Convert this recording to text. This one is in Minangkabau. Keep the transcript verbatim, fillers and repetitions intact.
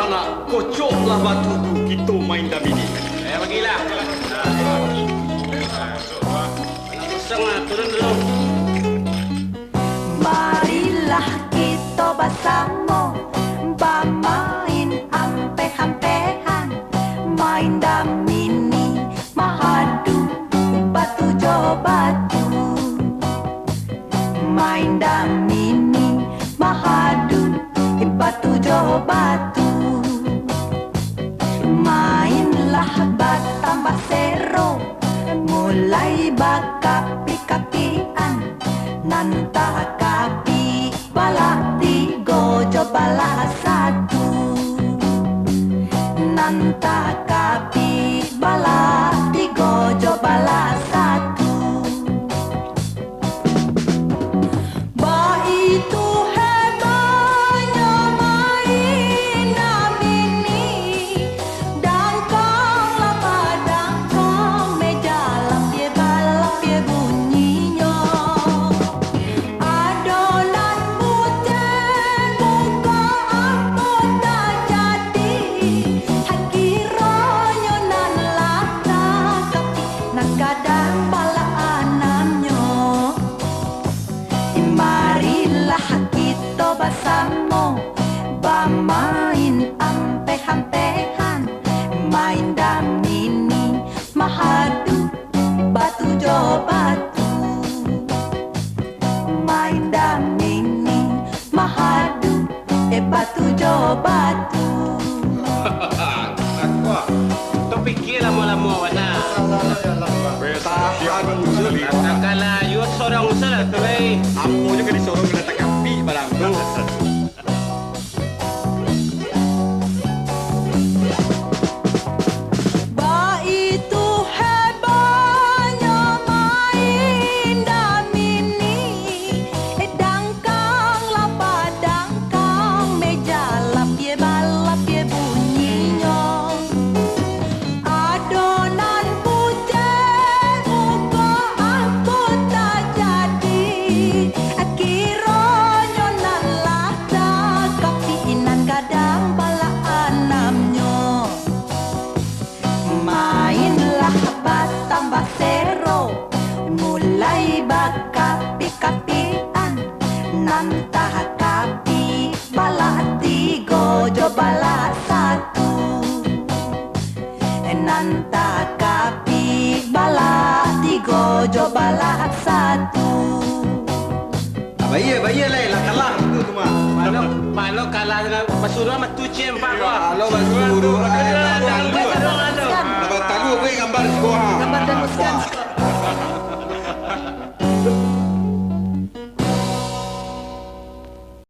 Anak kocok lah batu tu, kito main damini. Eh, bagilah. Kosong lah, turun dulu. Marilah kito basamo bamain ampeh-ampehan, main damini mahadu batu jo batu. Main damini mahadu batu jo batu. Mainlah batambah sero, mulai bakapi-kapian, nan takapi balak tigo jo balak satu. Nan takapi balak tigo jo balak satu. Baitu hebatnyo main damini, dangkang lah badangkang, meja lapie balapie bunyinyo. Adonan pucek muko ambo tajadi, hakironyo nan lah takapi, nan gadang balak anamnyo. Marilah kito basamo bamain ampeh-ampehan, main damini mahadu batu jo batu. Main damini mahadu, eh, batu jo batu. Wah, tau pikia lamo-lamo bana. Tahan, Gus. Takkanlah, yo sorang usah lah tu, eh. Apo jo ka disorong, kena takapi barang tu. Baitu hebatnyo main damini, dangkang lah badangkang, meja lapie balapie bunyinyo. Adonan pucek muko ambo tajadi, kironyo nan lah takapi, nan gadang balak anamnyo. Mainlah batambah sero, mulai bakapi-kapian, nan takapi balak tigo jo balak satu. Nan takapi balak tigo jo balak satu. Ah, bayia, bayia lai, lah kalah tu, tu mah. Palo, palo kalah dengan basuruah mah tu cem, Pak. Iyo, palo basuruah, ai, lah batalua. Lah batalua, gue gambar di bawah. Gambar dan musikan.